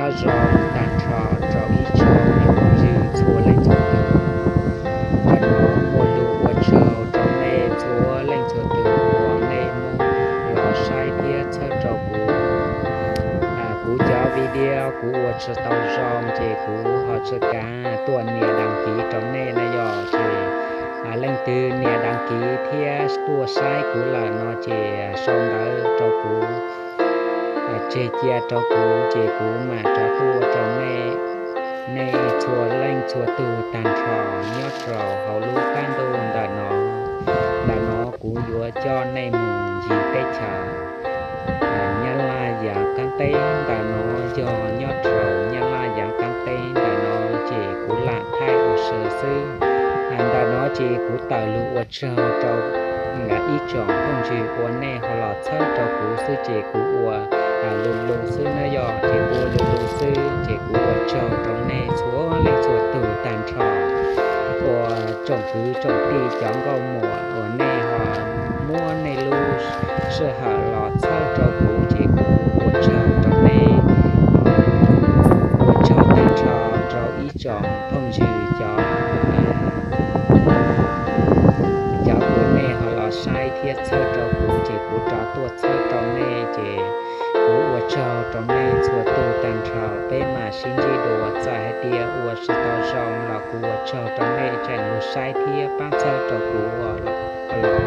Nyob zoo tag nrho rau ib tsoom phooj ywg txhua leej txhua tus. Ntawm no muaj lus ua tsaug rau nej txhua leej txhua tus uas nej muab los saib thiab txhawb rau kuv. Kuv cov video kuv ua tsis tau zoo ces kuv ho tsis kav tuaj nias đăng ký rau nej na yom. Ces leej twg nias đăng ký thiab tuaj saib kuv lawm no ces sau ntawv rau kuv, tseg cia rau kuv ces kuv mam rov tuaj rau nej, nej txhua leej txhua tus tag nrho nyob rau hauv lub qab ntuj ntawm no. Ntawm no kuv yuav coj nej mus ncig teb chaws Nyab Laj yav qab teb. Ntawm no yog nyob rau Nyab Laj yav qab teb ntawm no ces kuv lam thaij ua si xwb. Ntawm no ces kuv tawm lus ua tsaug rau ib tsoom phooj ywg uas nej ho los txhawb rau kuv xwb ces kuv ua lus lus xwb na yom. Ces kuv ua lus lus xwb ces kuv ua tsaug rau nej txhua leej txhua tus tag nrho uas tsoom kwv tsoom tij cov nkauj muam uas nej ho muab nej lub sij hawm los txhawb rau kuv ces kuv ua tsaug rau nej. Ua tsaug tag nrho rau ib tsoom phooj ywg cov, cov uas nej ho los saib thiab txhawb rau kuv ces kuv rov tuaj txhawb rau nej ces kuv ua tsaug rau nej txhua tus tag nrho. Peb mam sib ntsib dua, txawm hais tias ua tsis tau zoo los kuv ua tsaug rau nej tseem lug saib thiab pab txhawb rau kuv los